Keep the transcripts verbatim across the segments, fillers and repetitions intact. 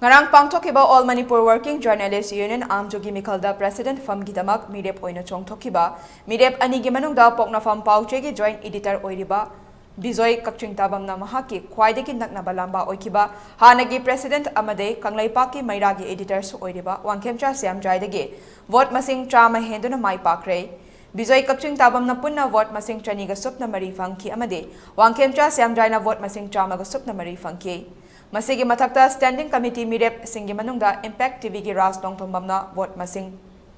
ꯉꯔꯥꯡ ꯄꯥꯡꯊꯣꯛꯈꯤꯕ All Manipur Working Journalist Union, ꯑꯥꯝꯖꯨꯒꯤ ꯃꯤꯈꯜꯗ president ꯐꯝꯒꯤꯗꯃꯛ ꯃꯤꯔꯦꯞ ꯑꯣꯏꯅ ꯆꯣꯡꯊꯣꯛꯈꯤꯕ ꯃꯤꯔꯦꯞ ꯑꯅꯤꯒꯤ ꯃꯅꯨꯡꯗ ꯄꯣꯛꯅꯐꯝ ꯄꯥꯎꯆꯦꯒꯤ joint editor ꯑꯣꯏꯔꯤꯕ ꯕꯤꯖꯣꯏ ꯀꯛꯆꯤꯡ ꯇꯥꯕꯝꯅ ꯃꯍꯥꯛꯀꯤ ꯈ꯭ꯋꯥꯏꯗꯒꯤ ꯅꯛꯅꯕ ꯂꯥꯝꯕꯥ ꯑꯣꯏꯈꯤꯕ ꯍꯥꯟꯅꯒꯤ president ꯑꯃꯗꯤ ꯀꯪꯂꯩꯄꯥꯛꯀꯤ ꯃꯩꯔꯥꯒꯤ editorꯁꯨ ꯑꯣꯏꯔꯤꯕ ꯋꯥꯡꯈꯦꯝꯆꯥ ꯁ꯭ꯌꯥꯝꯖꯥꯏꯗꯒꯤ vote ꯃꯁꯤꯡ ꯆꯥꯝꯃ ꯍꯦꯟꯗꯨꯅ ꯃꯥꯏ ꯄꯥꯛꯈ꯭ꯔꯦ꯫ ꯕꯤꯖꯣꯏ ꯀꯛꯆꯤꯡ ꯇꯥꯕꯝꯅ ꯄꯨꯟꯅ vote ꯃꯁꯤꯡ ꯆꯅꯤꯒ ꯁꯨꯞꯅ ꯃꯔꯤ ꯐꯪꯈꯤ ꯑꯃꯗꯤ ꯋꯥꯡꯈꯦꯝꯆꯥ ꯁ꯭ꯌꯥꯝꯖꯥꯏꯅ vote ꯃꯁꯤꯡ ꯆꯥꯝꯃꯒ ꯁꯨꯞꯅ ꯃꯔꯤ ꯐꯪꯈꯤ꯫ ꯃꯁꯤꯒꯤ ꯃꯊꯛꯇ standing committee ꯃꯤꯔꯦꯞꯁꯤꯡꯒꯤ ꯃꯅꯨꯡꯗ Impact TVꯒꯤ ꯔꯥꯖ ꯇꯣꯡꯊꯣꯝꯕꯝꯅ vote ꯃꯁꯤꯡ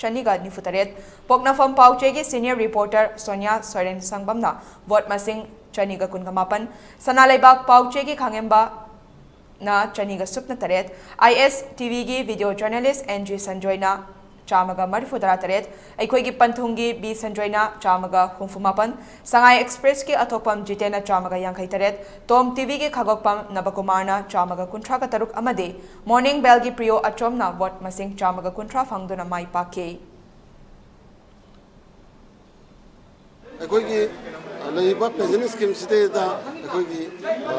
ꯆꯅꯤꯒ ꯅꯤꯐꯨ ꯇꯔꯦꯠ, ꯄꯣꯛꯅꯐꯝ ꯄꯥꯎꯆꯦꯒꯤ senior reporter ꯁꯣꯅꯤꯌꯥ ꯁꯣꯏꯔꯦꯟ ꯁꯪꯕꯝꯅ vote ꯃꯁꯤꯡ ꯆꯅꯤꯒ ꯀꯨꯟꯒ ꯃꯥꯄꯟ, ꯁꯅꯥ ꯂꯩꯕꯥꯛ ꯄꯥꯎꯆꯦꯒꯤ ꯈꯥꯉꯦꯝꯕ ꯅ ꯆꯅꯤꯒ ꯁꯨꯞꯅ ꯇꯔꯦꯠ, ISTVꯒꯤ video journalist NG ꯁꯟꯖꯣꯏꯅ ꯆꯥꯝꯃꯒ ꯃꯔꯤꯐꯨ ꯇꯔꯥ ꯇꯔꯦꯠ, ꯑꯩꯈꯣꯏꯒꯤ ꯄꯟꯊꯨꯡꯒꯤ B ꯁꯟꯖꯣꯏꯅ ꯆꯥꯝꯃꯒ ꯍꯨꯝꯐꯨ ꯃꯥꯄꯟ, ꯁꯉꯥꯏ Expressꯀꯤ ꯑꯊꯣꯛꯄꯝ ꯖꯤꯇꯦꯟꯅ ꯆꯥꯝꯃꯒ ꯌꯥꯡꯈꯩ ꯇꯔꯦꯠ, ꯇꯣꯝ TVꯒꯤ ꯈꯥꯒꯣꯛꯄꯝ ꯅꯕꯀꯨꯃꯥꯔꯅ ꯆꯥꯝꯃꯒ ꯀꯨꯟꯊ꯭ꯔꯥꯒ ꯇꯔꯨꯛ ꯑꯃꯗꯤ Morning Bellꯒꯤ ꯄ꯭ꯔꯤꯌꯣ ꯑꯆꯣꯝꯅ vote ꯃꯁꯤꯡ ꯆꯥꯝꯃꯒ ꯀꯨꯟꯊ꯭ꯔꯥ ꯐꯪꯗꯨꯅ ꯃꯥꯏ ꯄꯥꯛꯈꯤ꯫ ꯑꯩꯈꯣꯏꯒꯤ, ꯑ, ꯂꯩꯔꯤꯕ pension schemeꯁꯤꯗꯩꯗ ꯑꯩꯈꯣꯏꯒꯤ, ꯑ,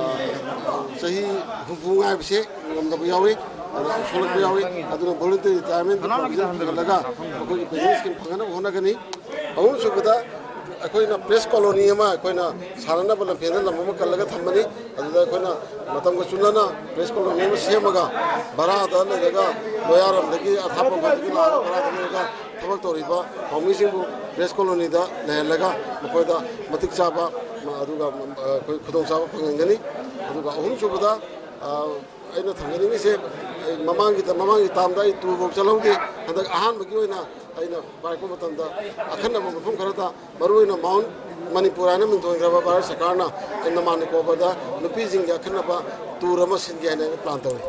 ꯆꯍꯤ ꯍꯨꯝꯐꯨ ꯉꯥꯏꯕꯁꯦ ꯉꯝꯗꯕ ꯌꯥꯎꯏ, ꯑꯗꯨꯅ ꯁꯣꯛꯂꯛꯄ ꯌꯥꯎꯏ꯫ ꯑꯗꯨꯅ voluntary retirement provision ꯐꯪꯍꯜꯂꯒ ꯑꯩꯈꯣꯏꯒꯤ pension scheme ꯐꯪꯍꯟꯅꯕ ꯍꯣꯠꯅꯒꯅꯤ꯫ ꯑꯍꯨꯝꯁꯨꯕꯗ, ꯑꯩꯈꯣꯏꯅ press colony ꯑꯃ ꯑꯩꯈꯣꯏꯅ ꯁꯥꯟꯅꯅꯕ ꯂꯝꯐꯦꯜꯗ ꯂꯝ ꯑꯃ ꯀꯜꯂꯒ ꯊꯝꯕꯅꯤ꯫ ꯑꯗꯨꯗ ꯑꯩꯈꯣꯏꯅ ꯃꯇꯝꯒ ꯆꯨꯅꯅ press colony ꯑꯃ ꯁꯦꯝꯃꯒ ꯚꯔꯥꯗ ꯂꯩꯔꯒ ꯂꯣꯌꯥꯔꯝꯗꯒꯤ ꯑꯊꯥꯞꯄ ꯃꯐꯝꯗꯒꯤ ꯂꯥꯛꯑꯒ ꯚꯔꯥꯗ ꯂꯩꯔꯒ ꯊꯕꯛ ꯇꯧꯔꯤꯕ ꯄꯥꯎꯃꯤꯁꯤꯡꯕꯨ press colonyꯗ ꯂꯩꯍꯜꯂꯒ ꯃꯈꯣꯏꯗ ꯃꯇꯤꯛ ꯆꯥꯕ, ꯑꯗꯨꯒ, ꯑ, ꯑꯩꯈꯣꯏ ꯈꯨꯗꯣꯡꯆꯥꯕ ꯐꯪꯍꯟꯒꯅꯤ꯫ ꯑꯗꯨꯒ ꯑꯍꯨꯝꯁꯨꯕꯗ, ꯑ, ꯑꯩꯅ ꯊꯝꯖꯅꯤꯡꯉꯤꯁꯦ, ꯑꯩ ꯃꯃꯥꯡꯒꯤꯗ, ꯃꯃꯥꯡꯒꯤ termꯗ ꯑꯩ tourꯐꯥꯎ ꯆꯠꯍꯧꯗꯦ꯫ ꯍꯟꯗꯛ ꯑꯍꯥꯟꯕꯒꯤ ꯑꯣꯏꯅ ꯑꯩꯅ ꯄꯥꯏꯔꯛꯄ ꯃꯇꯝꯗ ꯑꯈꯟꯅꯕ ꯃꯐꯝ ꯈꯔꯗ, ꯃꯔꯨꯑꯣꯏꯅ Mount Manipur ꯍꯥꯏꯅ ꯃꯤꯡꯊꯣꯟꯈ꯭ꯔꯕ ꯚꯥꯔꯠ ꯁꯔꯀꯥꯔꯅ ꯑꯟꯗꯃꯥꯟ ꯅꯤꯀꯣꯕꯔꯗ ꯅꯨꯄꯤꯁꯤꯡꯒꯤ ꯑꯈꯟꯅꯕ tour ꯑꯃ ꯁꯤꯟꯒꯦ ꯍꯥꯏꯅ ꯑꯩꯅ plan ꯇꯧꯔꯤ꯫